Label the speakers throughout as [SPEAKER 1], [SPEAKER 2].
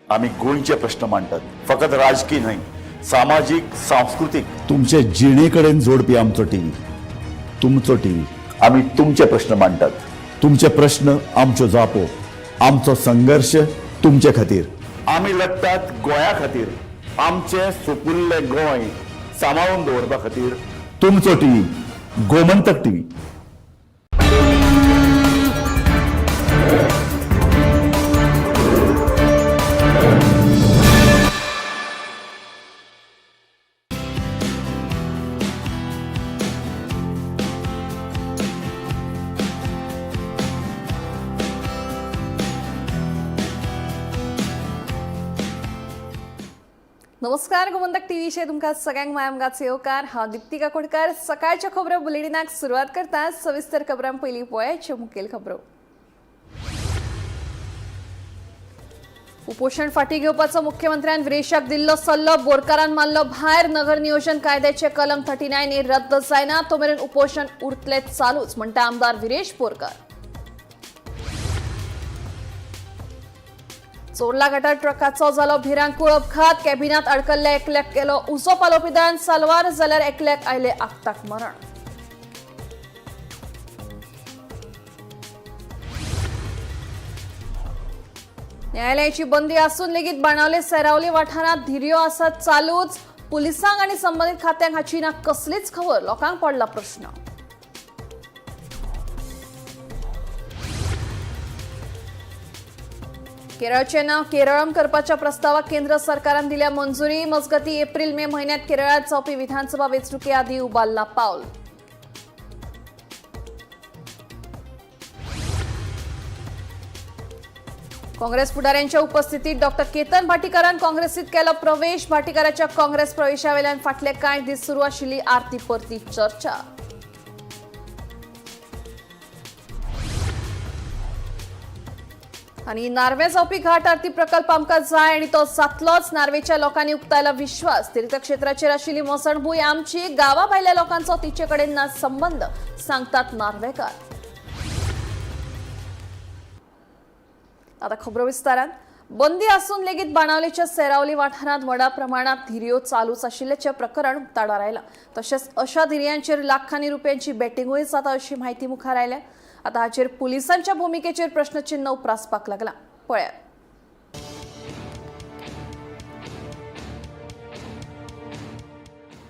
[SPEAKER 1] आमी गोंयचे प्रश्न मांडटात, फकत राजकीय न्हय, सामाजीक, सांस्कृतीक, तुमचे जिणे कडेन जोडपी आमचो टीव्ही, तुमचो टीव्ही। आमी तुमचे प्रश्न मांडटात, तुमचे प्रश्न आमच्यो जापो, आमचो संघर्ष तुमचे खातीर। आमी लढटात गोंया खातीर, आमचे सुपुल्ले गोंय सांबाळून दवरपा खातीर। तुमचो टीव्ही, गोमंतक टीव्ही।
[SPEAKER 2] नमस्कार, गोमंतक टीव्हीचे तुमकां सगळ्यांक मायामगाचो येवकार। हांव दीप्ती काकोडकर। सकाळच्या खबरो बुलेटिनाक सुरवात करता। सविस्तर खबरां पयलीं पळयाच्यो मुखेल खबरो। उपोषण फाटी घेवपाचो मुख्यमंत्र्यान विरेशाक दिल्लो सल्लो, बोरकारान मारलो भायर। नगर नियोजन कायद्याचे कलम 39 ए रद्द जायना तो मेरेन उपोषण उरतले चालूच, म्हणटा आमदार विरेश बोरकार। चोर्ला घाटार ट्रकाचो जालो भिरांकूळ अपघात। कॅबिनात अडकल्ल्या एकल्याक केलो उजो पालोवपी दळान साल्वार, जाल्यार एकल्याक आयले आक्ताक मरण। न्यायालयाची बंदी असून लेगीत बाणावले सेरावली वाठारांत धिरयो आसात चालूच। पुलिसांक आनी संबंदीत खात्यांक हाची ना कसलीच खबर, लोकांक पडला प्रश्न। केरळचे नाव केरळम करपाच्या प्रस्तावाक केंद्र सरकारान दिल्या मंजुरी। मजगती एप्रिल मे म्हयन्यात केरळात जावपी विधानसभा वेंचणुके आदी उबारला पावल। काँग्रेस फुडाऱ्यांच्या उपस्थितीत डॉक्टर केतन भाटीकारान काँग्रेसीत केलो प्रवेश। भाटीकाराच्या काँग्रेस प्रवेशावेल्यान फाटले कांय दीस सुरू आशिल्ली आरती परती चर्चा। आनी नार्वे जावपी घाट आरती प्रकल्प आमकां जाय आनी तो जातलोच, नार्वेच्या लोकांनी उक्तायला विश्वास। तीर्थक्षेत्राचेर आशिल्ली मसणभूंय आमची, गांवा भायल्या लोकांचो तिचे कडेन ना संबंद, सांगतात नार्वेकार। आता खबरो विस्तारान। बंदी असून लेगीत बाणावलेच्या सेरावली वाठारांत व्हडा प्रमाणात धिरयो चालूच आशिल्ल्याचें प्रकरण उक्ताडार आयलां। तशेंच अशा धिरयांचेर लाखांनी रुपयांची बेटिंगूय जाता अशी म्हायती मुखार आयल्या। आता हाचेर पुलिसांच्या भुमिकेचेर प्रश्नचिन्ह उप्रासपाक लागलां। पळयात।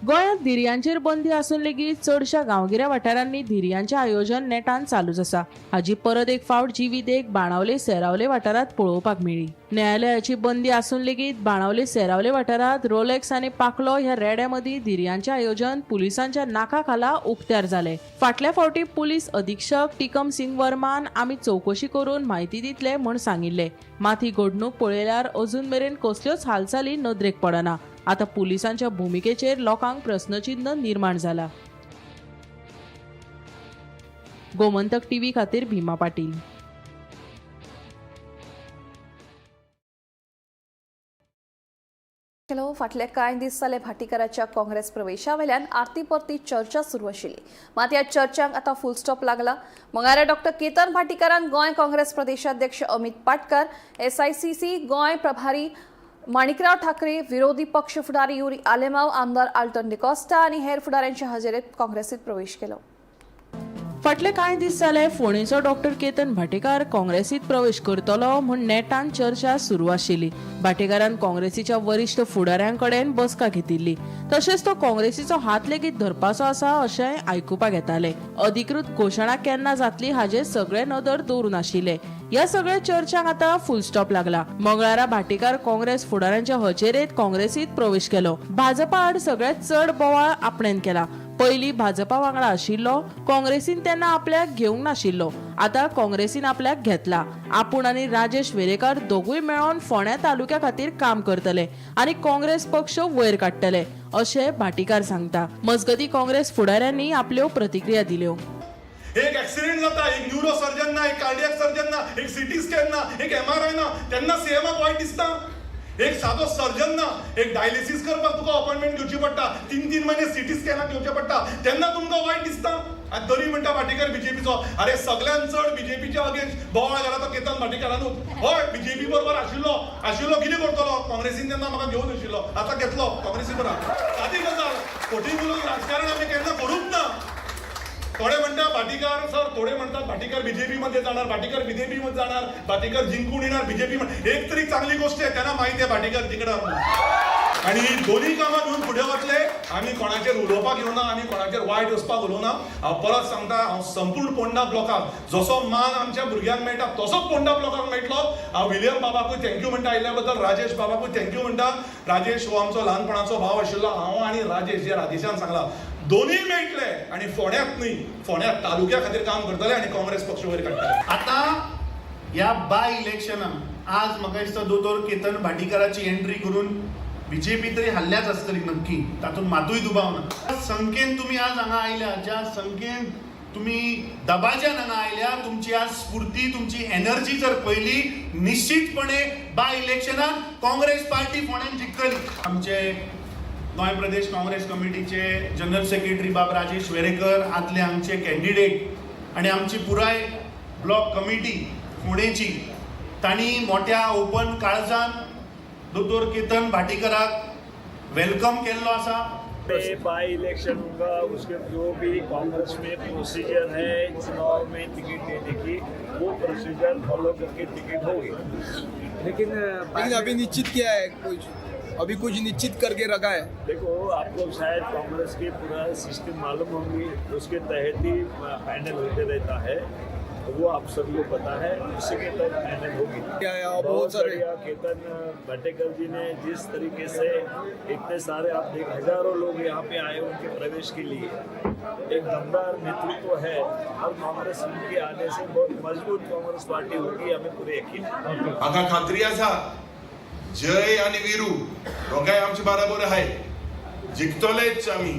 [SPEAKER 3] गोंयांत धिरयांचेर बंदी आसून लेगीत चडश्या गांवगिऱ्या वाठारांनी धिरयांचें आयोजन नेटान चालूच आसा। हाजी परत एक फावट जिवी देख बाणावले सेरावले वाठारांत पळोवपाक मेळ्ळी। न्यायालयाची बंदी आसून लेगीत बाणावले सेरावले वाठारांत रोलेक्स आनी पाकलो ह्या रेड्या मदीं धिरयांचें आयोजन पुलिसांच्या नाका खाला उक्त्यार जालें। फाटल्या फावटी पुलीस अधीक्षक टिकम सिंग वर्मान आमी चवकशी करून म्हायती दितले म्हूण सांगिल्लें। मात ही घडणूक पळयल्यार अजून मेरेन कसल्योच हालचाली नदरेक पडना। आता पुलिसांच्या भुमिकेचेर लोकांक प्रश्नचिन्ह निर्माण जाला। गोमंतक टीव्ही खातीर भीमा पाटील।
[SPEAKER 2] हॅलो, फाटले कांय दीस जाले भाटीकाराच्या काँग्रेस प्रवेशा वयल्यान आरती परती चर्चा सुरू आशिल्ली। मात ह्या चर्चांक आतां फुल स्टॉप लागला। मंगळारा डॉक्टर केतन भाटीकारान गोंय काँग्रेस प्रदेशाध्यक्ष अमित पाटकर, एसआयसीसी गोंय प्रभारी माणिकराव ठाकरे, विरोधी पक्ष फुडारी युरी आलेमाव, आमदार आल्टन डिकॉस्टा आनी हेर फुडाऱ्यांच्या हजेरेत काँग्रेसीत प्रवेश केलो।
[SPEAKER 3] फाटले कांय दीस जाले फोंडेचो डॉक्टर केतन भाटेकार काँग्रेसीत प्रवेश करतलो म्हूण नेटान चर्चा सुरू आशिल्ली। भाटेकारान काँग्रेसीच्या वरिश्ठ फुडाऱ्यां कडेन बसका घेतिल्ली। तशेंच तो काँग्रेसीचो हात लेगीत धरपाचो आसा अशें आयकुपाक येतालें। अधिकृत घोशणा केन्ना जातली हाजेर सगळे नदर दवरून आशिल्ले। ह्या सगळ्या चर्चांक आतां फुल स्टॉप लागला। मंगळारा भाटीकार काँग्रेस फुडाऱ्यांच्या हजेरेत काँग्रेसीत प्रवेश केलो। भाजपा आड सगळ्यात चड बोवाळ आपणेन केला। पयलीं भाजपा वांगडा आशिल्लो, काँग्रेसीन तेन्ना आपल्याक घेवंक नाशिल्लो, आतां काँग्रेसीन आपल्याक घेतला। आपूण आनी राजेश वेरेकार दोगूय मेळोन फोंड्या तालुक्या खातीर काम करतले आनी काँग्रेस पक्ष वयर काडटले अशें भाटीकार सांगता। मजगतीं काँग्रेस फुडाऱ्यांनी आपल्यो प्रतिक्रिया दिल्यो।
[SPEAKER 4] एक ऍक्सिडेंट जाता, एक न्यूरो सर्जन ना, एक कार्डियक सर्जन ना, एक सिटी स्कॅन ना, एक एमआरआय ना, तेन्ना सीएमाक वायट दिसता। एक सादो सर्जन ना, एक डायलिसीस करपाक तुका अपॉइंटमेंट घेवची पडटा, 3-3 महिने सिटी स्कॅनाक घेवचे पडटा, तेन्ना तुमकां वायट दिसता। आनी तरी म्हणटा भाटीकर बीजेपीचो। अरे सगळ्यान चड बीजेपीच्या अगेन्स्ट बोवाळ घाला तो केतन भाटीकारानूच। हय, बीजेपी बरोबर आशिल्लो, आशिल्लो कितें करतलो? काँग्रेसीन तेन्ना म्हाका घेवन आशिल्लो, आतां घेतलो काँग्रेसी बरा. सादी गजाल. फटी उलोवन राजकारण आमी केन्ना करूंक ना. थोडे म्हणटा भाटीकार सर, थोडे म्हणतात भाटीकर बीजेपी मध्ये जाणार, भाटीकर बीजेपी मध्ये जाणार, भाटीकर जिंकून येणार बीजेपी. एक तरी चांगली गोष्ट आहे, त्यांना माहिती आहे भाटीकर जिंकणार म्हणून. आणि ही दोन्ही कामां घेवन फुडें वतले. आमी कोणाचेर उलोवपाक येवना, आमी कोणाचेर वायट वचपाक उलोवना. हांव परत सांगता, हांव संपूर्ण पोंडा ब्लॉकाक जसो मान आमच्या भुरग्यांक मेळटा तसोच पोंडा ब्लॉकाक मेळटलो. हांव विलियम बाबाकूय thank you म्हणटा आयिल्ल्या बद्दल, राजेश बाबाकूय thank you म्हणटा. राजेश हो आमचो ल्हानपणाचो भाव आशिल्लो. हांव आनी राजेश, जे राजेशान सांगला, दोन्ही मेळटले आनी फोंड्यात न्ही, फोंड्या तालुक्या खातीर काम करतले आनी काँग्रेस पक्ष वयर काडटले.
[SPEAKER 5] आता ह्या बाय इलेक्शनाक आज म्हाका दिसता दोतोर केतन भाटीकाराची एंट्री करून बीजेपी तरी हल्ल्याच आसतली नक्की, तातूंत मातूय दुबाव ना. संख्येन तुमी आज हांगा आयल्या, ज्या संख्येन तुमी दबाज्यान हांगा आयल्या, तुमची आज स्फूर्ती, तुमची एनर्जी जर पळयली, निश्चितपणे बाय इलेक्शनाक काँग्रेस पार्टी फोंड्यान जिखतली. आमचे गोंय प्रदेश काँग्रेस कमिटीचे जनरल सेक्रेटरी बाब राजेश वेरेकर, आदले आमचे कॅन्डिडेट, आनी आमची पुराय ब्लॉक कमिटी फोंडेची, तांणी मोठ्या ओपन काळजान दोतोर केतन भाटीकराक welcome केल्लो आसा.
[SPEAKER 6] बाई इलेक्शन होगा, उसके जो भी कांग्रेस में प्रोसीजर है चुनाव में टिकट देने की, वो प्रोसीजर फॉलो करके टिकट होगी.
[SPEAKER 7] लेकिन
[SPEAKER 8] लेकिन अभी निश्चित किया है कुछ? अभी कुछ निश्चित करके रखा है?
[SPEAKER 6] देखो, आपको शायद कांग्रेस की पूरा सिस्टम मालूम होंगी, उसके तहत ही फाइनल होते रहता है. वो आप सभी को पता है, उसी के तहत फाइनल होगी.
[SPEAKER 8] क्या है, आप बहुत सारे
[SPEAKER 6] बढ़िया. केतन भाटेकर जी ने जिस तरीके से इतने सारे, आप देख, हजारों लोग यहाँ पे आए उनके प्रवेश के लिए, एक दमदार नेतृत्व है और कांग्रेस उनके आने से बहुत मजबूत कांग्रेस पार्टी होगी, हमें पूरे यकीन है.
[SPEAKER 9] म्हाका खात्री आसा, जय आनी विरू दोगांय आमचे बराबर आहाय, जिखतलेच आमी.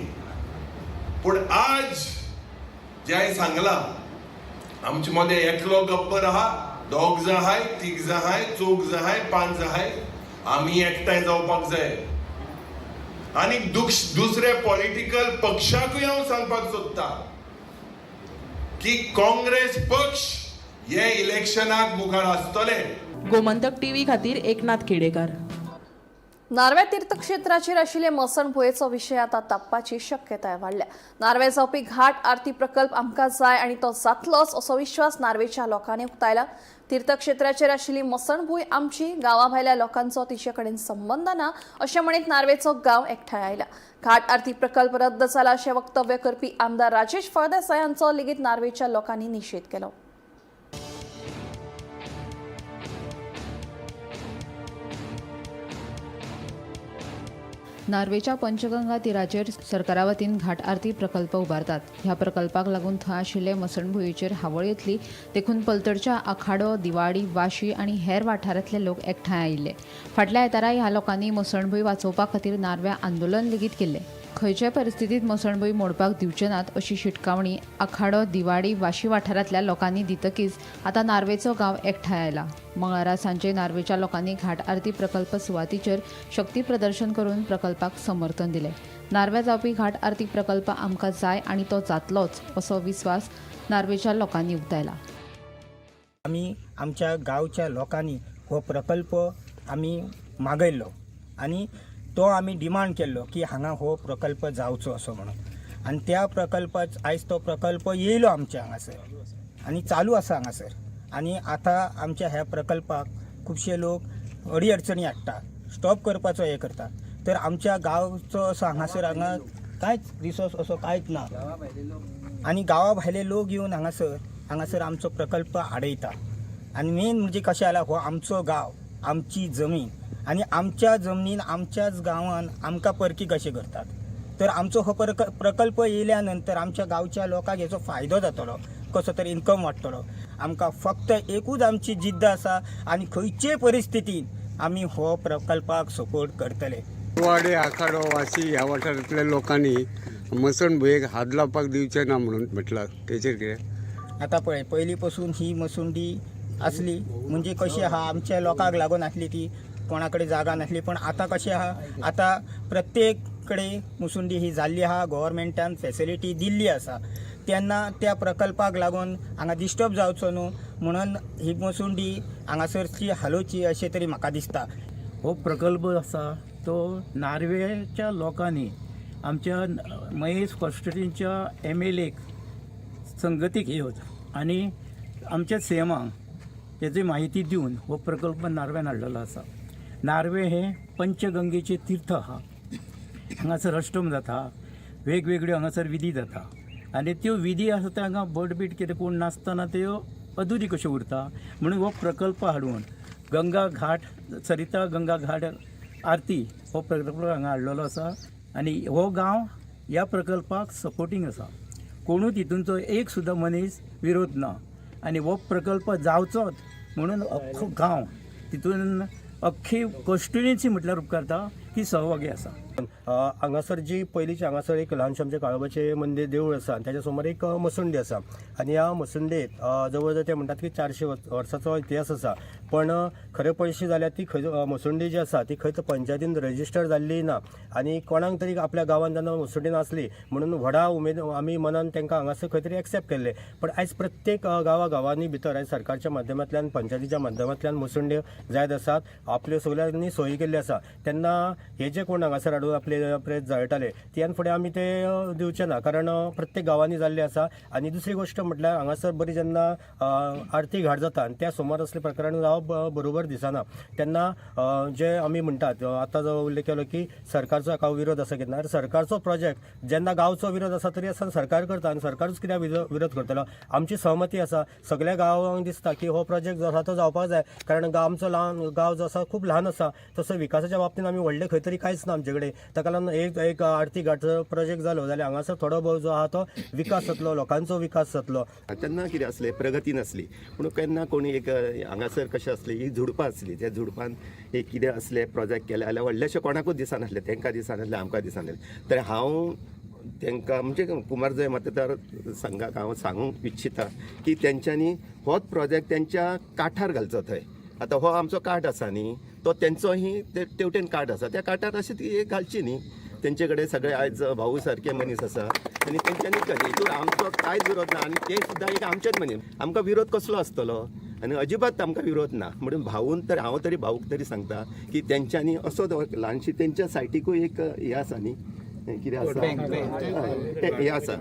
[SPEAKER 9] पूण आज जें हांवें सांगलां, आमचे मदें एकलो गब्बर आहा, दोग जाण आहाय, तीग जाण आहाय, चौग जाण आहाय, पांच जाण आहाय. आमी एकठांय जावपाक जाय. आनी दुसऱ्या पॉलिटिकल पक्षाकूय हांव सांगपाक सोदता की काँग्रेस पक्ष हे इलेक्शनाक मुखार आसतले.
[SPEAKER 3] गोमंतक टीव्ही खातीर एकनाथ खेडेकर.
[SPEAKER 2] नार्वे तीर्थक्षेत्राचेर आशिल्ले मसणभुंयेचो विशय आतां तापपाची शक्यताय वाडल्या. नार्वे जावपी घाट आरती प्रकल्प आमकां जाय आनी तो जातलोच असो विश्वास नार्वेच्या लोकांनी उक्तायला. तीर्थक्षेत्राचेर आशिल्ली मसणभूंय आमची, गांवा भायल्या लोकांचो तिचे कडेन संबंद ना अशें म्हणीत नार्वेचो गांव एकठांय आयला. घाट आरती प्रकल्प रद्द जाला अशें वक्तव्य करपी आमदार राजेश फळदेसाय हांचो लेगीत नार्वेच्या लोकांनी निशेध केलो.
[SPEAKER 10] नार्वेच्या पंचगंगा तिराचेर सरकारा वतीन घाट आरती प्रकल्प उबारतात. ह्या प्रकल्पाक लागून थंय आशिल्ले मसणभुंयेचेर हावळ येतली, देखून पलतडच्या आखाडो, दिवाडी, वाशी आनी हेर वाठारांतले लोक एकठांय आयिल्ले. फाटल्या आयतारा ह्या लोकांनी मसणभूंय वाचोवपा खातीर नार्व्या आंदोलन लेगीत केल्लें. खंयच्याय परिस्थितीत मसणभूंय मोडपाक दिवचे नात अशी शिटकावणी आखाडो, दिवाडी, वाशी वाठारांतल्या लोकांनी दितकीच आतां नार्वेचो गांव एकठांय आयला. मंगळारा सांजे नार्वेच्या लोकांनी घाट आरती प्रकल्प सुवातीचेर शक्ती प्रदर्शन करून प्रकल्पाक समर्थन दिलें. नार्व्या जावपी घाट आरती प्रकल्प आमकां जाय आनी तो जातलोच असो विस्वास नार्वेच्या लोकांनी उक्तायला.
[SPEAKER 11] आमी आमच्या गांवच्या लोकांनी हो प्रकल्प आमी मागयल्लो आनी तो आमी डिमांड केल्लो की हांगा हो प्रकल्प जावचो असो म्हणून. आनी त्या प्रकल्पाच आयज तो प्रकल्प येयलो आमच्या हांगासर आनी चालू आसा हांगासर. आनी आतां आमच्या ह्या प्रकल्पाक खुबशे लोक अडी अडचणी हाडटा, स्टॉप करपाचो हें करता. तर आमच्या गांवचो असो हांगासर हांगा कांयच रिसोर्स असो कांयच ना आनी गांवा भायले लोक येवन हांगासर हांगासर आमचो प्रकल्प आडयता. आनी मेन म्हणजे कशें जालां, हो आमचो गांव, आमची जमीन आनी आमच्या जमनीन आमच्याच गांवान आमकां परकी कशें करतात. तर आमचो हो प्रकल्प येयल्या नंतर आमच्या गांवच्या लोकांक हेचो फायदो जातलो, कसो तरी इन्कम वाडटलो. आमकां फक्त एकूच आमची जिद्द आसा आनी खंयचेय परिस्थितीन आमी हो प्रकल्पाक सपोर्ट करतले.
[SPEAKER 12] वाडे, आखाडो, वाशी ह्या वाठारांतल्या लोकांनी मसणभुंयेक हात लावपाक दिवचे ना म्हणून म्हटलां, तेचेर कितें?
[SPEAKER 11] आतां पळय, पयलीं पसून ही मसुंडी आसली, म्हणजे कशी आहा, आमच्या लोकांक लागून आसली ती, कोणा कडेन जागा नासली. पण आतां कशें आहा, आतां प्रत्येक कडेन मुसुंडी ही जाल्ली आहा, गोवोरमेंटान फेसिलिटी दिल्ली आसा. तेन्ना त्या प्रकल्पाक लागून हांगा डिस्टर्ब जावचो न्हू. म्हणून ही मसुंडी हांगासरची हालोवची अशें तरी म्हाका दिसता.
[SPEAKER 7] हो प्रकल्प आसा तो नार्वेच्या लोकांनी आमच्या मयेस कॉन्स्टिट्युएन्सीच्या MLA संगतीक येवन आनी आमच्या सीएमाक तेजी म्हायती दिवन हो प्रकल्प नार्व्यान हाडलेलो आसा. नार्वे हे पंचगंगेचे तीर्थ आहा. हांगासर अष्टम जाता, वेगवेगळ्यो हांगासर विधी जाता आनी त्यो विधी आसा ते हांगा भट बीट कितें कोण नासतना त्यो अधुरी कश्यो उरता. म्हणून हो प्रकल्प हाडून गंगा घाट, सरिता गंगा घाट आरती हो प्रकल्प हांगा हाडलेलो आसा आनी हो गांव ह्या प्रकल्पाक सपोर्टींग आसा. कोणूच हितूनचो एक सुद्दां मनीस विरोध ना आनी हो प्रकल्प जावचोच म्हणून अख्खो गांव तितून अख्खी कॉन्स्टिट्युएन्सी म्हटल्यार उपकारता की सहभागी आसा.
[SPEAKER 13] हांगासर जी पयलींची हांगासर एक ल्हानशें आमचें काळोबाचें मंदीर देवूळ आसा आनी ताच्या समोर एक मसुंडी आसा आनी ह्या मसुंडेत जवळ जवळ ते म्हणटात की 400 वर्साचो इतिहास आसा. पण खरें पळयशी जाल्यार ती खंय मसुंडी जी आसा ती खंयच पंचायतीन रजिस्टर जाल्ली ना आनी कोणाक तरी आपल्या गांवांत जेन्ना मसुंडी नासली म्हणून व्हडा उमेद आमी मनान तांकां हांगासर खंय तरी एक्सेप्ट केल्ले. पण आयज प्रत्येक गांवा गांवांनी भितर आयज सरकारच्या माध्यमांतल्यान, पंचायतीच्या माध्यमांतल्यान मसुंड्यो जायत आसात, आपल्यो सगल्यांनी सोयी केल्ली आसा. तेन्ना हे जे कोण हांगासर हाडून आपले आपले जळटाले त्यान फुडें आमी ते दिवचे ना, कारण प्रत्येक गांवांनी जाल्ले आसा. आनी दुसरी गोश्ट म्हटल्यार हांगासर बरी जेन्ना आरती घाट जाता आनी त्या सुमार असले प्रकरण जावप बरोबर दिसना. तेन्ना जे आमी म्हणटात, आतां जो उल्लेख केलो की सरकारचो हाका विरोध आसा कितें ना, सरकारचो प्रोजेक्ट जेन्ना गांवचो विरोध आसा तरी आसतना सरकार करता आनी सरकारूच कित्याक विरोध करतलो. आमची सहमती आसा, सगल्या गांवांक दिसता की हो प्रोजेक्ट जो आसा तो जावपाक जाय, कारण आमचो ल्हान गांव जो आसा खूब ल्हान आसा, तसो विकासाच्या बाबतीन आमी व्हडले खंय तरी कांयच ना आमचे कडेन. ताका लागून एक एक आरती घाटचो प्रोजेक्ट जालो जाल्यार हांगासर थोडो भोव जो आहा तो विकास जातलो, लोकांचो विकास जातलो.
[SPEAKER 14] तेन्ना कितें आसलें, प्रगती नासली पूण केन्ना कोणी एक हांगासर कशें आसलें, ही झुडपां आसली, त्या झुडपान एक कितें आसलें प्रोजेक्ट केलें जाल्यार व्हडलेशें कोणाकूच दिसनासलें, तांकां दिसनासलें, आमकां दिसनासलें. तर हांव तांकां म्हणजे कुमारजुंवें मतदार संघाक हांव सांगूंक इच्छिता की तेंच्यांनी होच प्रोजेक्ट तेंच्या काठार घालचो थंय. आतां हो आमचो काठ आसा न्ही, तो तेंचोही ते तेवटेन काठ आसा, त्या काठार अशी ती एक घालची न्ही. तेंचे कडेन सगळे आयज भाऊ सारके मनीस आसा आनी तेंच्यांनी हितून आमचो कांयच विरोध ना आनी ते सुद्दां एक आमचेच मनीस. आमकां विरोध कसलो आसतलो? आनी अजिबात आमकां विरोध ना. म्हणून भाऊन तर हांव तरी भाऊक तरी सांगता की तेंच्यांनी असो ल्हानशी तेंच्या सायटीकूय एक हें आसा न्ही, कितें आसा हें आसा,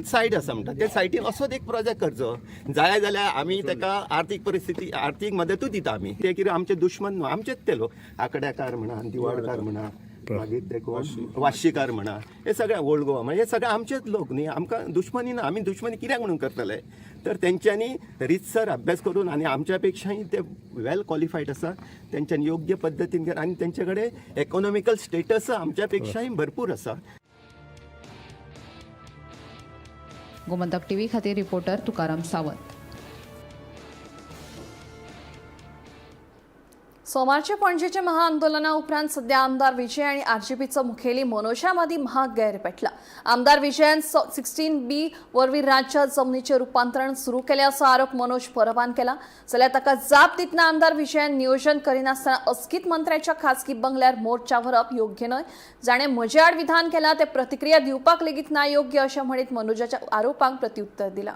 [SPEAKER 14] सायड आसा म्हणटा, त्या सायटीन असोच एक प्रोजेक्ट करचो. जाय जाल्यार आमी ताका आर्थीक परिस्थिती, आर्थीक मदतूय दिता आमी. ते कितें आमचे दुश्मन न्हू, आमचेच ते लोक. आकड्याकार म्हणा, दिवाडकार म्हणा, मागीर ते कोण वाशीकार म्हणा, हे सगळे ओल्ड गोवा म्हणा, हे सगळे आमचेच लोक न्ही. आमकां दुश्मनी ना, आमी दुश्मनी कित्याक म्हणून करतले? तर तेंच्यांनी रितसर अभ्यास करून आनी आमच्या पेक्षाय ते वेल क्वॉलिफायड आसा, तेंच्यांनी योग्य पद्दतीन आनी तेंचे कडेन इकॉनॉमिकल स्टेटस आमच्या पेक्षाय भरपूर आसा.
[SPEAKER 10] गोमंतक टीव्ही खातीर रिपोर्टर तुकाराम सावंत.
[SPEAKER 2] सोमारचे पणजेच्या महाआंदोलना उपरांत सध्या आमदार विजय आणि आरजीपीचो मुखेली मनोजा मदीं महागैर पेटला. आमदार विजयान 16B वरवीं राज्यात जमनीचें रुपांतरण सुरू केलें असो आरोप मनोज परबान केला. जाल्यार ताका जाप दितना आमदार विजयान नियोजन करिनासतना अचकीत मंत्र्याच्या खासगी बंगल्यार मोर्चा व्हरप योग्य न्हय, जाणें म्हजे आड विधान केलां ते प्रतिक्रिया दिवपाक लेगीत ना योग्य अशें म्हणीत मनोजाच्या आरोपांक प्रत्युत्तर दिलां.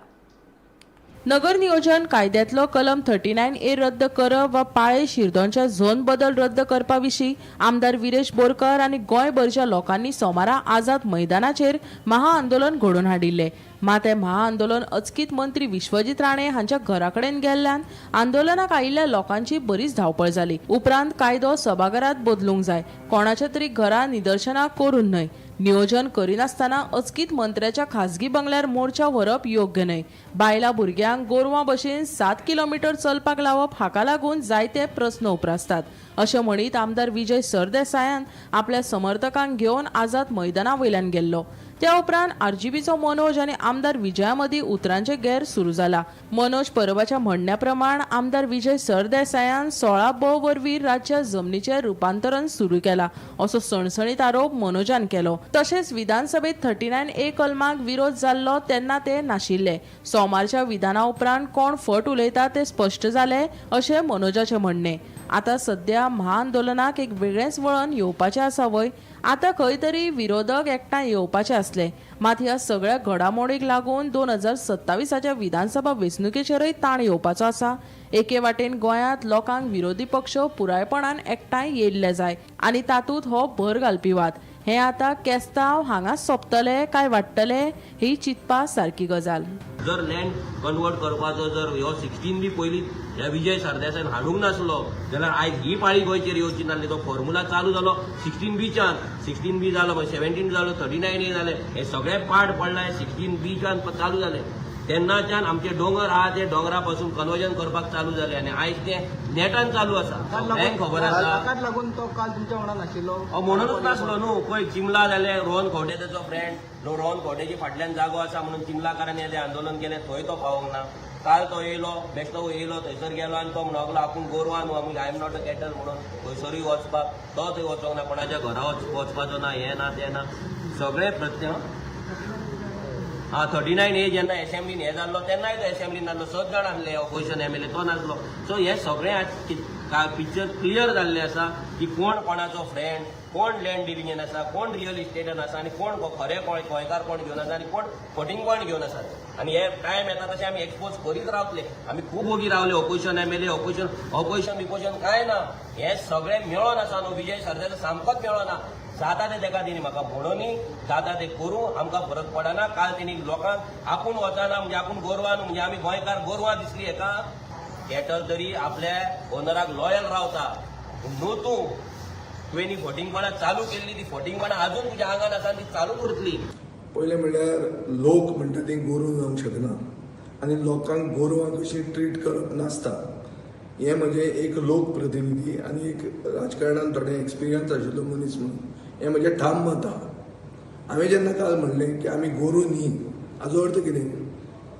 [SPEAKER 3] नगर नियोजन कायद्यांतलो कलम 39A रद्द करप वा पाळे शिरदोनच्या झोन बदल रद्द करपा विशीं आमदार विरेश बोरकर आनी गोंयभरच्या लोकांनी सोमारा आझाद मैदानाचेर महाआंदोलन घडोवन हाडिल्लें. मात हें महाआंदोलन अचकीत मंत्री विश्वजीत राणे हांच्या घरा कडेन गेल्ल्यान आंदोलनाक आयिल्ल्या लोकांची बरीच धांवपळ जाली. उपरांत कायदो सभाघरात बदलूंक जाय, कोणाच्या तरी घरा निदर्शनां करून न्हय. नियोजन करिनासतना अचकीत मंत्र्याच्या खासगी बंगल्यार मोर्चा व्हरप योग्य न्हय. बायलां भुरग्यांक गोरवां भशेन 7 किलोमिटर चलपाक लावप हाका लागून जायते प्रस्न उप्रासतात अशें म्हणीत आमदार विजय सरदेसायान आपल्या समर्थकांक घेवन आझाद मैदाना वयल्यान गेल्लो. त्या उपरांत आरजीपीचो मनोज आनी आमदार विजया मदीं उतरांचे गैर सुरू जाला. मनोज परबाच्या म्हणण्या प्रमाण आमदार विजय सरदेसायान 16ब वरवीं राज्या जमनीचें रुपांतरण सुरू केला असो सणसणीत आरोप मनोजान केलो. तशेंच विधानसभेत 39A कलमाक विरोध जाल्लो तेन्ना ते नाशिल्ले. सोमारच्या विधाना उपरांत कोण फट उलयता ते स्पश्ट जालें अशें मनोजाचें म्हणणें. आतां सद्या महाआंदोलनाक एक वेगळेंच वळण येवपाचें आसा वय. आतां खंय तरी विरोधक एकठांय येवपाचे आसले, मात ह्या सगळ्या घडामोडीक लागून 2027च्या विधानसभा वेंचणुकेचेरय ताण येवपाचो आसा. एके वाटेन गोंयांत लोकांक विरोधी पक्ष पुरायपणान एकठांय येयल्ले जाय आनी तातूंत हो भर घालपी वाद. हें आतां केस्तांव हांगा सोंपतलें काय वाडटलें ही चिंतपा सारकी गजाल.
[SPEAKER 15] जर लँड कन्वर्ट करपाचो जर ह्यो 16 बी पयलीं ह्या विजय सरदेसायान हाडूंक नासलो जाल्यार आयज ही पाळी गोंयचेर येवची नासली. तो फॉर्मुला चालू जालो 16 बीच्यान, 16 बी जालो, मागीर 17 जालो, 39 ए जालें, हे सगळे पार्ट पडला 16 बीच्यान चालू जाले. तेन्नाच्यान आमचे दोंगर आहा ते दोंगरा पासून कन्वर्जन करपाक चालू जाले आनी आयज ते नेटान चालू आसा. सगळ्यांक खबर आसा.
[SPEAKER 16] ताकाच लागून तो काल तुमच्या वांगडा नाशिल्लो
[SPEAKER 15] म्हणूनच नासलो न्हू. पळय चिमला जाले, रोहन खंवटे तेचो फ्रेंड, रोहन खंवटेची फाटल्यान जागो आसा म्हणून चिमलाकारांनी हें आंदोलन केलें, थंय तो पावोंक ना. काल तो येयलो, बेश्टो येयलो, थंयसर गेलो आनी तो म्हणूंक लागलो आपूण गोरवां न्हू, आमी I am not a cattle म्हणून थंयसरूय वचपाक तो थंय वचोंक ना, कोणाच्या घरा वचपाचो ना, हें ना तें ना, सगळें प्रत्य. हा 39 ए जेन्ना एसेंब्लीन हें जाल्लो तेन्नाय तो एसेंब्लीन नासलो, 6 जाण आसले ऑपोजिशन एमएलए, तो नासलो. सो हें सगळें आज पिक्चर क्लियर जाल्लें आसा की कोण कोणाचो फ्रेंड, कोण लँड डिलिंगेन आसा, कोण रियल इस्टेटान आसा आनी कोण खरें गोंयकार कोण घेवन आसा आनी कोण फटींगपण घेवन आसा. आनी हे टायम येता तशें आमी एक्सपोज करीत रावतले. आमी खूब ओगी रावले, ऑपोजिशन एमएलए, ऑपोजिशन बिपोजिशन कांय ना, हें सगळें मेळोन आसा न्हू. विजय सरदेसाय सामकोच मेळोना, जाता तें तेका तेणी म्हाका म्हणूनय जाता तें करूं, आमकां फरक पडना. काल तेणी लोकांक आपूण वचना म्हणजे आपूण गोरवां न्हू, म्हणजे आमी गोंयकार गोरवां दिसली हेका. कॅटल तरी आपल्या ओनराक लॉयल रावता न्हू. तूं तुवें फटींगपणां चालू केल्ली, ती फटींगपणां अजून तुज्या आंगान आसा, ती चालूच उरतली.
[SPEAKER 17] पयलें म्हणल्यार लोक म्हणटा ती गोरूं जावंक शकना आनी लोकांक गोरवां कशी ट्रीट करप नासता. हें म्हजें एक लोकप्रतिनिधी आनी एक राजकारणान थोडें एक्सपिरियन्स आशिल्लो मनीस म्हणून हें म्हजें ठाम मत आहा. हांवें जेन्ना काल म्हणलें की आमी गोरूं न्ही, हाजो अर्थ कितें,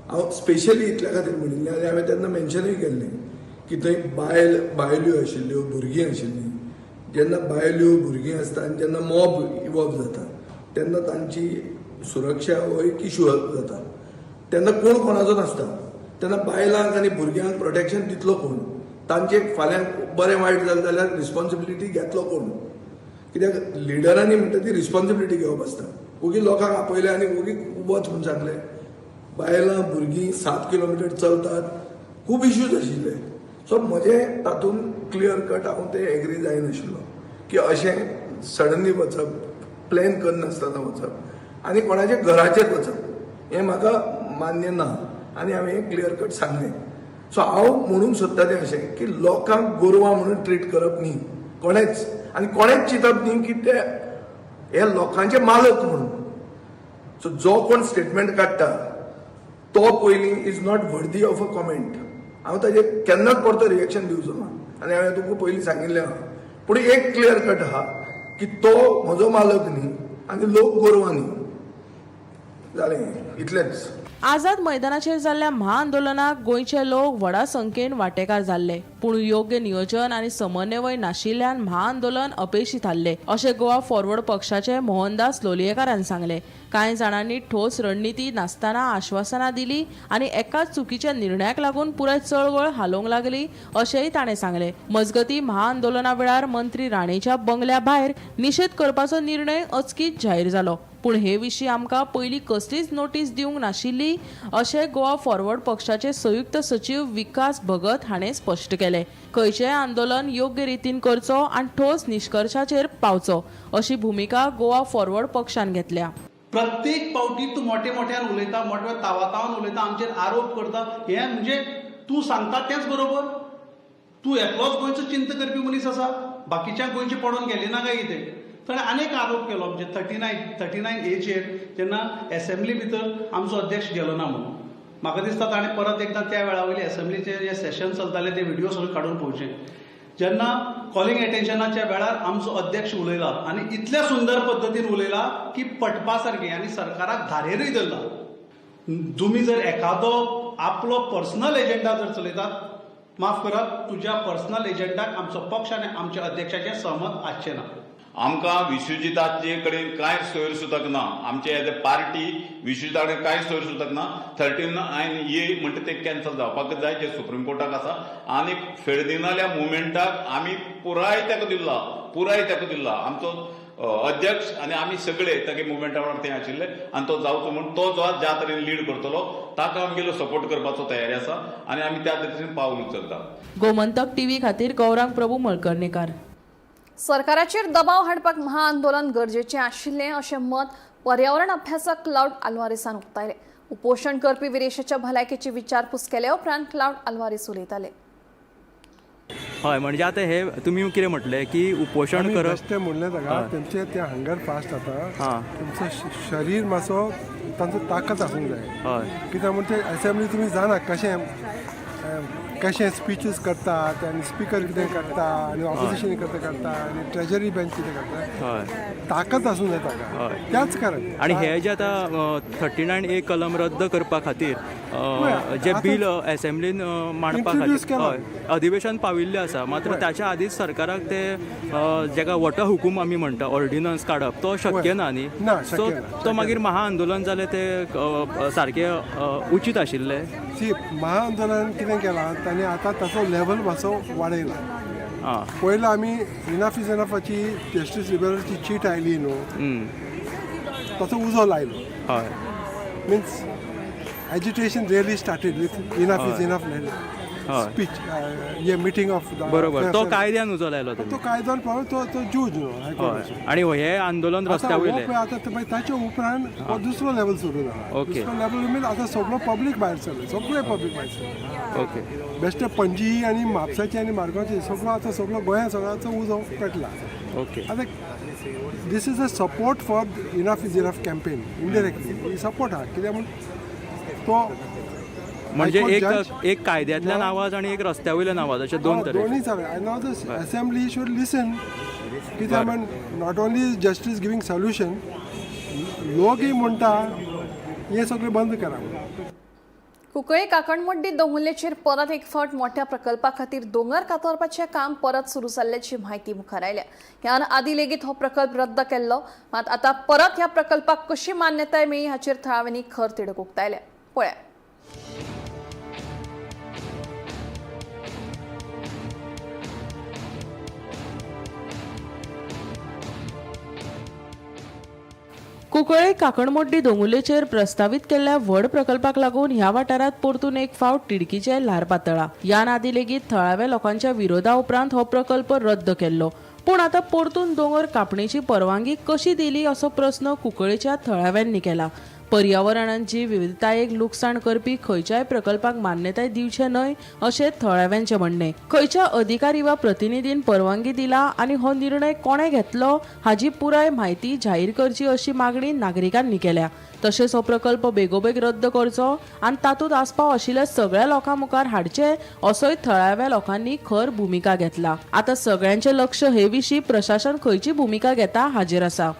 [SPEAKER 17] हांव स्पेशली इतल्या खातीर म्हणिल्लें आनी हांवें तेन्ना मेन्शनूय केल्लें की थंय बायल्यो आशिल्ल्यो, भुरगीं आशिल्लीं. जेन्ना बायल्यो भुरगीं आसता आनी जेन्ना मॉब इवॉल्व जाता तेन्ना तांची सुरक्षा हो एक इशू जाता. तेन्ना कोण कोणाचो नासता, तेन्ना बायलांक आनी भुरग्यांक प्रोटेक्शन दितलो कोण, तांचे फाल्यां बरें वायट जालें जाल्यार रिस्पॉन्सिबिलिटी घेतलो कोण. कित्याक लिडरांनी म्हणटा ती रिस्पॉन्सिबिलिटी घेवप आसता. ओगी लोकांक आपयले आनी ओगी वच म्हूण सांगलें. बायलां भुरगीं 7 किलोमिटर चलतात, खूब इश्यूज आशिल्ले. सो म्हजें तातूंत क्लियर कट हांव ते एग्री जायनाशिल्लो की अशें सडनली वचप, प्लॅन करनासतना वचप आनी कोणाच्या घराचेर वचप हें म्हाका मान्य ना आनी हांवें हें क्लियर कट सांगलें. सो हांव म्हणूंक सोदता तें अशें की लोकांक गोरवां म्हणून ट्रीट करप न्ही कोणेच, आनी कोणेच चिंतप न्ही की ते हे लोकांचे मालक म्हणून. सो जो कोण स्टेटमेंट काडटा तो पयलीं is not worthy of a comment. हांव ताजेर केन्नाच परतो रिएक्शन दिवचो ना आनी हांवें तुमकां पयलीं सांगिल्लें आहा. पूण एक क्लियर कट आहा की तो म्हजो मालक न्ही आनी लोक गोरवां न्ही. जालें, इतलेंच.
[SPEAKER 3] आझाद मैदानाचेर जाल्ल्या महाआंदोलनाक गोंयचे लोक व्हडा संख्येन वांटेकार जाल्ले, पूण योग्य नियोजन आनी समन्वय नाशिल्ल्यान महाआंदोलन अपेशी थारलें अशें गोवा फॉरवर्ड पक्षाचे मोहनदास लोलयेकारान सांगलें. कांय जाणांनी ठोस रणनिती नासतना आश्वासनां दिली आनी एकाच चुकीच्या निर्णयाक लागून पुराय चळवळ हालोवंक लागली अशेंय ताणें सांगलें. मजगतीं, महाआंदोलना वेळार मंत्री राणेच्या बंगल्या भायर निशेध करपाचो निर्णय अचकीत जाहीर जालो, पूण हे विशीं आमकां पयलीं कसलीच नोटीस दिवंक नाशिल्ली अशें गोवा फॉरवर्ड पक्षाचे संयुक्त सचीव विकास भगत हाणें स्पश्ट केलें. खंयचेंय आंदोलन योग्य रितीन करचो आनी ठोस निश्कर्शाचेर पावचो अशी भुमिका गोवा फॉरवर्ड पक्षान घेतल्या.
[SPEAKER 5] प्रत्येक पावटी तूं मोठे मोठ्यान उलयता, मोठ्या तावातावान उलयता, आमचेर आरोप करता. हें म्हणजे तूं सांगता तेंच बरोबर. तूं एकलोच गोंयचो चिंत करपी मनीस आसा, बाकीच्या गोंयचें पडोन गेलें ना काय कितें? ताणें आनीक आरोप केलो म्हणजे 39 एचेर जेन्ना एसेंब्ली भितर आमचो अध्यक्ष गेलो ना म्हणून. म्हाका दिसता ताणें परत एकदां त्या वेळा वयले एसेंब्लीचे जे सेशन चलताले ते व्हिडिओ सगळे काडून पळोवचे. जेन्ना कॉलिंग एटेन्शनाच्या वेळार आमचो अध्यक्ष उलयला आनी इतल्या सुंदर पद्दतीन उलयला की पटपा सारकें आनी सरकाराक धारेरूय धरला. तुमी जर एखादो आपलो पर्सनल एजेंडा जर चलयतात, माफ करात, तुज्या पर्सनल एजेंडाक आमचो पक्ष आनी आमच्या अध्यक्षाचें सहमत आसचें ना.
[SPEAKER 18] आमकां विश्वजिताचे कडेन कांय सोयर सुतक ना. आमचे एज अ पार्टी विश्वजिता कडेन कांय सोयर सुतक ना. 39A म्हणटा ते कॅन्सल जावपाक जाय, जे सुप्रीम कोर्टाक आसा. आनी फेर्दिनाल्या मुवमेंटाक आमी पुराय तेका दिल्ला, पुराय तेका दिल्ला. आमचो अध्यक्ष आनी आमी सगळे तागे मुवमेंटा वांगडा ते आशिल्ले आनी तो जावचो म्हूण तो जो ज्या तरेन लीड करतलो ताका आमगेलो सपोर्ट करपाचो तयारी आसा आनी आमी त्या तरेन पावल उचलता.
[SPEAKER 3] गोमंतक टीव्ही खातीर गौरांग प्रभू मळकर्णेकार.
[SPEAKER 2] सरकाराचेर दबाव हाडपाक महाआंदोलन गरजेचें आशिल्लें अशें मत पर्यावरण अभ्यासक क्लाउड आल्वारीसान उक्तायलें. उपोशण करपी विरेशाच्या भलायकेची विचारपूस केले उपरांत क्लाउड आल्वारीस उलयताले.
[SPEAKER 19] हय, म्हणजे आतां हे तुमी कितें म्हटलें की उपोशण करप
[SPEAKER 20] तें म्हणलें ताका तेमचें तें हंगर फास्ट जाता, तुमचो शरीर मातसो तांचो ताकद आसूंक जाय. हय, कित्याक म्हण ते असेंब्ली तुमी जाणा कशें कशें स्पिचीस करतात आनी स्पिकर कितें करता आनी ऑपोजिशन कितें करता आनी ट्रेजरी बेंच कितें करता, ताकद आसूंक जाय ताका. त्याच कारण
[SPEAKER 19] आनी हे जे आतां 39A कलम रद्द करपा खातीर जे बिल असेंब्लीन मांडपा खातीर अधिवेशन पाविल्लें आसा, मात्र ताच्या आदींच सरकाराक ते जेका वटा हुकूम आमी म्हणटा ऑर्डिनन्स काडप तो शक्य ना न्ही. सो तो मागीर महाआंदोलन जालें ते सारकें उचीत आशिल्लें.
[SPEAKER 20] सी, महाआंदोलन कितें केलां तांणी आतां ताचो लेवल मातसो वाडयला. पयलीं आमी इनफ is इनफाची जस्टीस रिबेलोची चीट आयली न्हू, ताचो उजो लायलो. हय, means agitation really started with enough is enough speech, हे मिटींग ऑफ.
[SPEAKER 19] बरोबर, तो कायद्यान उजो लायलो,
[SPEAKER 20] तो कायद्यान तो तो जूज न्हू.
[SPEAKER 19] आनी हे आंदोलन रस्त्या वयलें
[SPEAKER 20] आतां ताच्या उपरांत हो दुसरो लेवल सुरू जाला. दुसरो लेवल मीन आतां सगळो पब्लीक भायर सरलो, सगळे पब्लीक भायर सरलो.
[SPEAKER 19] ओके,
[SPEAKER 20] बेश्टे पणजी आनी म्हापसाचे आनी मार्गांवचे सगळो आतां सगळो गोंया सगळ्याचो उजो पेटला.
[SPEAKER 19] ओके,
[SPEAKER 20] आतां this is a support for enough is enough campaign indirectly support आहा. कित्याक म्हूण तो
[SPEAKER 19] म्हणजे एक कायद्यांतल्यान आवाज आनी एक रस्त्या वयल्यान आवाज अशे दोन तरेन
[SPEAKER 20] दोनूय जाले. आनी now the assembly should listen. कित्याक म्हण not only justice giving solution, लोकय म्हणटा हें सगळें बंद करा.
[SPEAKER 2] कुंकळी काकणमड्डी दोंगुल्लेचेर परत एक फावट मोठ्या प्रकल्पा खातीर दोंगर कातरपाचें काम परत सुरू जाल्ल्याची म्हायती मुखार आयल्या. ह्यान आदी लेगीत हो प्रकल्प रद्द केल्लो, मात आतां परत ह्या प्रकल्पाक कशी मान्यताय मेळ्ळी हाचेर थळाव्यांनी खर तिडक उक्तायल्या. पळया.
[SPEAKER 3] कुंकळे काकणमोड्डी दोंगुल्लेचेर प्रस्तावीत केल्ल्या व्हड प्रकल्पाक लागून ह्या वाठारांत परतून एक फावट तिडकीचें ल्हार पातळ्ळां. ह्यान आदी लेगीत थळाव्या लोकांच्या विरोधा उपरांत हो प्रकल्प रद्द केल्लो, पूण आतां परतून दोंगर कापणेची परवानगी कशी दिली असो प्रस्न कुंकळेच्या थळाव्यांनी केला. पर्यावरणाची विविधतायेक लुकसाण करपी खंयच्याय प्रकल्पाक मान्यताय दिवचे न्हय अशें थळाव्यांचें म्हणणें. खंयच्या अधिकारी वा प्रतिनिधीन परवानगी दिला आनी हो निर्णय कोणें घेतलो हाजी पुराय म्हायती जाहीर करची अशी मागणी नागरिकांनी केल्या. तशेंच हो प्रकल्प बेगोबेग रद्द करचो आनी तातूंत आस्पाव आशिल्ल्या सगळ्या लोकां मुखार हाडचे असोय थळाव्या लोकांनी खर भुमिका घेतला. आतां सगळ्यांचें लक्ष हे विशीं प्रशासन खंयची भुमिका घेता हाजेर आसा.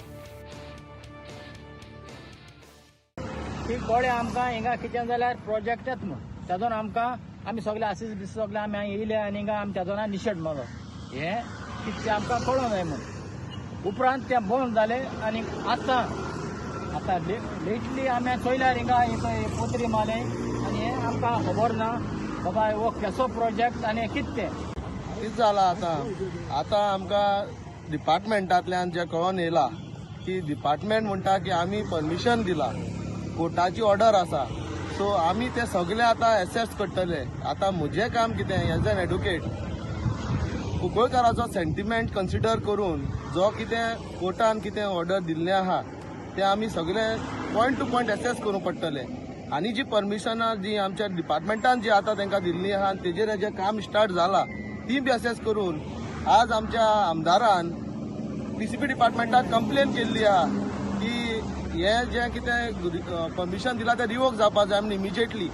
[SPEAKER 16] ती कळ्ळें आमकां हिंगा कितें जाल्यार प्रोजेक्टच म्हूण ताजोन आमकां आमी सगळे आसीस बीस सगळे आमी येयले आनी हिंगा आमी ताजो निशेध मारलो. हें कितें आमकां कळोंक जाय म्हूण. उपरांत तें बंद जालें आनी आतां आतां लेटली आमी चोयल्यार हिंगा एक पोत्री मारलें आनी हें आमकां खबर ना बाबा हो कसो प्रोजेक्ट आनी कितें तें.
[SPEAKER 21] कितें जालां आतां आतां आमकां डिपार्टमेंटांतल्यान जें कळोन येयलां की डिपार्टमेंट म्हणटा की आमी परमिशन दिलां, कोर्टाची ऑर्डर आसा, सो आमी ते सगळे आतां एसेस करतले. आतां म्हजें काम कितें एज एन एडवोकेट, कुंकळकाराचो सेंटिमेंट कन्सिडर करून जो कितें कोर्टान कितें ऑर्डर दिल्लें आहा तें आमी सगळे पॉयंट टू पॉयंट एसेस करूंक पडटलें. आनी जी परमिशनां जी आमच्या डिपार्टमेंटान जी आतां तांकां दिल्ली आहा आनी तेजेर जें काम स्टार्ट जालां ती बी एसेस करून आज आमच्या आमदारान पीसीपी डिपार्टमेंटाक कंप्लेन केल्ली आहा की हे जें कितें परमिशन दिलां तें रिवोक जावपा जाय आमी इमिजिएटली.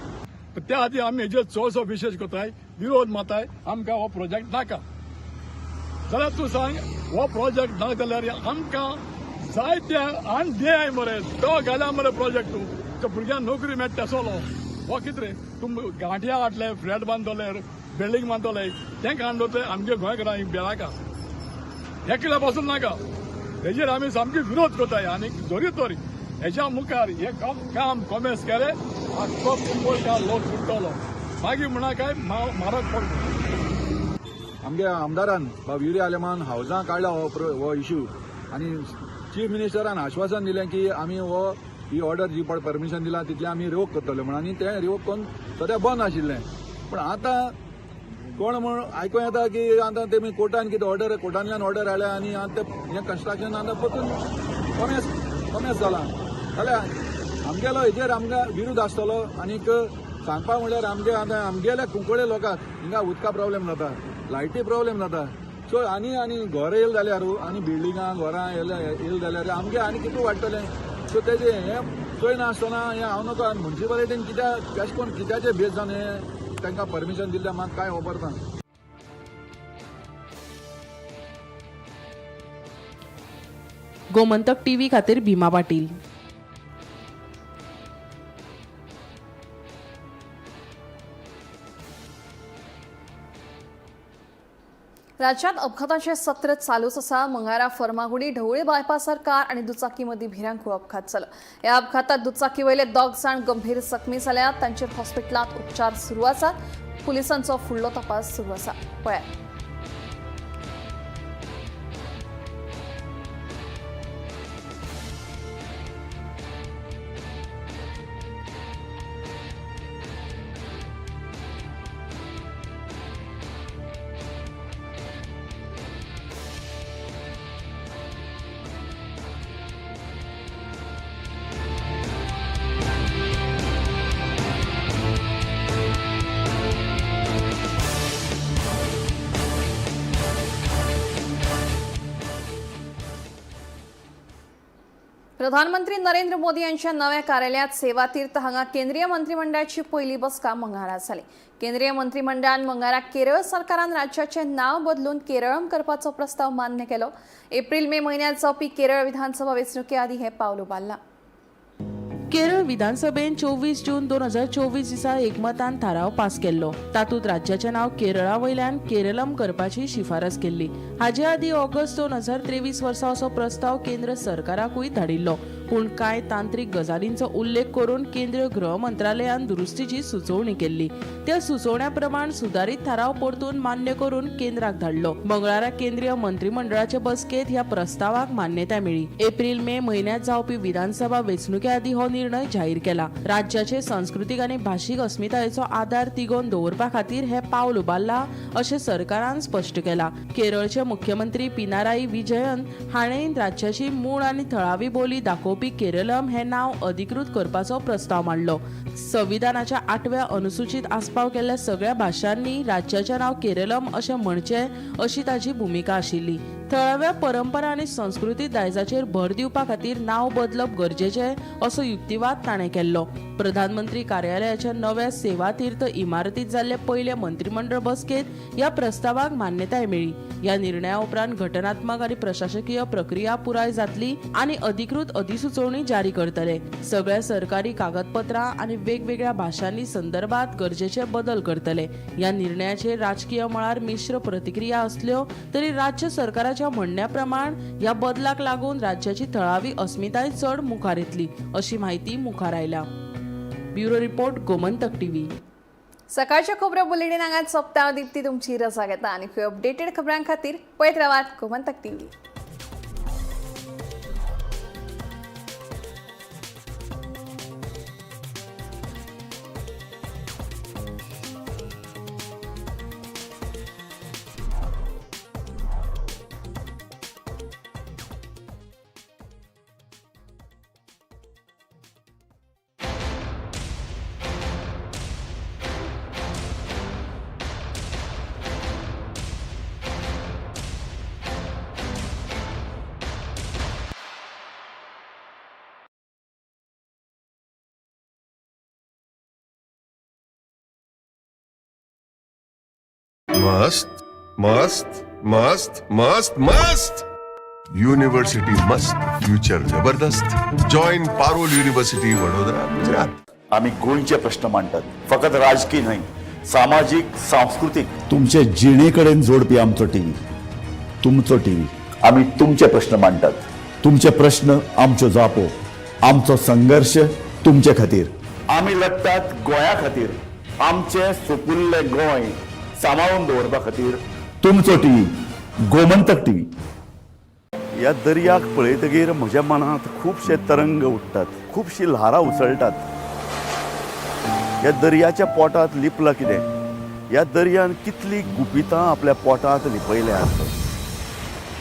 [SPEAKER 22] त्या खातीर आमी हेजेर चडसो विशेश करताय, विरोध मारताय. आमकां हो प्रोजेक्ट नाका जाल्यार तूं सांग, हो प्रोजेक्ट ना जाल्यार आमकां जायते आनी दे मरे तो घाल्या मरे प्रोजेक्ट तूं त्या भुरग्यांक नोकरी मेळटा तसलो हो कितें रे तूं गांठया हाडले, फ्लॅट बांदतले, बिल्डींग बांदतले, तें काडून दवरतले आमगे गोंयकारांक बेळाका एकल्या पासून नाका. हेजेर आमी सामकी विरोध करताय. आनी जरी तर हेज्या मुखार हे काम कॉमेस केले आख्खो कुंकळकार लोक फुट्टलो, मागीर म्हणा काय म्हारग पडलो.
[SPEAKER 1] आमगे आमदारान बाब युरी आलेमान हावजां काडला हो इश्यू आनी चीफ मिनिस्टरान आश्वासन दिलें की आमी हो ही ऑर्डर जी पळय परमिशन दिला तितलें आमी रिवोक करतले म्हणून, आनी तें रिवोक करून सद्या बंद आशिल्लें. पूण आतां कोण म्हूण आयकूं येता की आतां तेमी कोर्टान कितें ऑर्डर, कोर्टांतल्यान ऑर्डर हाडल्या आनी आतां हें कन्स्ट्रक्शन आतां परतून कॉमेस जालां. जाल्यार आमगेलो हेजेर आमकां विरोध आसतलो. आनीक सांगपा म्हणल्यार आमगे आतां आमगेल्या कुंकळे लोकांक हिंगा उदका प्रॉब्लेम जाता, लायटी प्रॉब्लेम जाता. सो आनी आनी घर येयले जाल्यार आनी बिल्डिंगां घरां येयले जाल्यार आमगे आनी कितू वाडटलें. सो तेजें हें चोयनासतना हें हांव नको. आनी म्युनिसिपालिटीन कित्याक कशें करून कित्याचें बेज जावन हें तांकां परमिशन दिल्लें म्हाका कांय खबर ना.
[SPEAKER 3] गोमंतक टीव्ही खातीर भीमा पाटील.
[SPEAKER 2] राज्यात अपघाताचे सत्र चालूच आसा. मंगळारा फर्मागुडी ढवळे बायपासार कार आणि दुचाकी मदीं भिरांकूळ अपघात जालो. ह्या अपघातात दुचाकी वयले 2 जाण गंभीर जखमी जाल्यात. तांचेर हॉस्पिटलांत उपचार सुरू आसात. पुलिसांचो फुडलो तपास सुरू आसा. पळयात. प्रधानमंत्री नरेंद्र मोदी यांच्या नव्या कार्यालयात सेवातीर्थ हांगा केंद्रीय मंत्रिमंडळाची पहिली बसका मंगळारा जाली. केंद्रीय मंत्रिमंडळान मंगळारा केरळ सरकारान राज्याचे नाव बदलून केरळम करपाचो प्रस्ताव मान्य केलो. एप्रिल मे म्हयन्यात जावपी केरळ विधानसभा वेंचणुके आदी हे पावल उबारला.
[SPEAKER 3] केरळ विधानसभेन 24 जून 2024 दिसा एकमतान थाराव पास केल्लो. तातूंत राज्याचें नांव केरळा वयल्यान केरलम करपाची शिफारस केल्ली. हाजे आदीं ऑगस्ट 2023 वर्सा असो प्रस्ताव केंद्र सरकाराकूय धाडिल्लो. पूण कांय तांत्रीक गजालींचो उल्लेख करून केंद्रीय गृह मंत्रालयान दुरुस्तीची सुचोवणी केल्ली. त्या सुचोवण्या प्रमाण सुदारीत थाराव परतून मान्य करून केंद्राक धाडलो. मंगळारा केंद्रीय मंत्रिमंडळाचे बसकेंत ह्या प्रस्तावाक मान्यताय मेळ्ळी. एप्रिल मे म्हयन्यांत जावपी विधानसभा वेंचणुके आदीं हो निर्णय जाहीर केला. राज्याचे संस्कृतीक आनी भाशीक अस्मितायेचो आदार तिगोवन दवरपा खातीर हे पावल उबारला अशें सरकारान स्पश्ट केला. केरळचे मुख्यमंत्री पिनाराई विजयन हाणें राज्याची मूळ आनी थळावी बोली दाखोवपी केरलम हे नाव अधिकृत करपाचो प्रस्ताव मांडलो. संविधानाच्या 8व्या अनुसूचीत आस्पाव केल्ल्या सगळ्या भाशांनी राज्याचें नाव केरलम अशें म्हणचें अशी ताची भुमिका आशिल्ली. थळाव्या परंपरा आनी संस्कृती दायजाचेर भर दिवपा खातीर नाव बदलप गरजेचें असो युक्तिवाद ताणें केल्लो. प्रधानमंत्री कार्यालयाच्या नव्या सेवातीर्थ इमारतींत जाल्ले पयले मंत्रिमंडळ बसकेंत ह्या प्रस्तावाक मान्यताय मेळ्ळी. ह्या निर्णया उपरांत घटनात्मक आनी प्रशासकीय प्रक्रिया पुराय जातली आनी अधिकृत अधिसुचोवणी जारी करतले. सगळ्या सरकारी कागदपत्रां आनी वेगवेगळ्या भाशांनी संदर्भात गरजेचे बदल करतले. ह्या निर्णयाचेर राजकीय मळार मिश्र प्रतिक्रिया आसल्यो तरी राज्य सरकाराच्या म्हणण्या प्रमाण ह्या बदलाक लागून राज्याची थळावी अस्मिताय चड मुखार येतली अशी माहिती मुखार आयल्या. Bureau report, Gomantak TV.
[SPEAKER 2] सकाळच्या खबरो बुलेटिन हांगाच सोंपता. दीप्ती तुमची रजा घेता आनी खंय अपडेटेड खबरां खातीर पळयत रावात गोमंतक टीव्ही.
[SPEAKER 9] मस्त मस्त मस्त मस्त मस्त युनिव्हर्सिटी मस्त, फ्युचर जबरदस्त. Join Parul university, Vadodara, Gujarat.
[SPEAKER 4] आमी गोंयचे प्रश्न मांडटात, फकत राजकीय न्हय, सामाजीक, सांस्कृतीक.
[SPEAKER 23] तुमचे जिणे कडेन जोडपी आमचो टीव्ही, तुमचो टीव्ही.
[SPEAKER 4] आमी तुमचे प्रश्न मांडटात. तुमचे प्रश्न आमच्यो जापो, आमचो संघर्श तुमचे खातीर. आमी लडटात गोंया खातीर, आमचें सुपुल्लें गोंय सांबाळून दवरपा खातीर. तुमचो टीव्ही गोमंतक टीव्ही. ह्या दर्याक पळयतगीर म्हज्या मनांत खुबशे तरंग उठ्ठात, खुबशीं ल्हारां उसळटात. ह्या दर्याच्या पोटांत लिपलां कितें? ह्या दर्यान कितलीं गुपितां आपल्या पोटांत लिपयल्यात?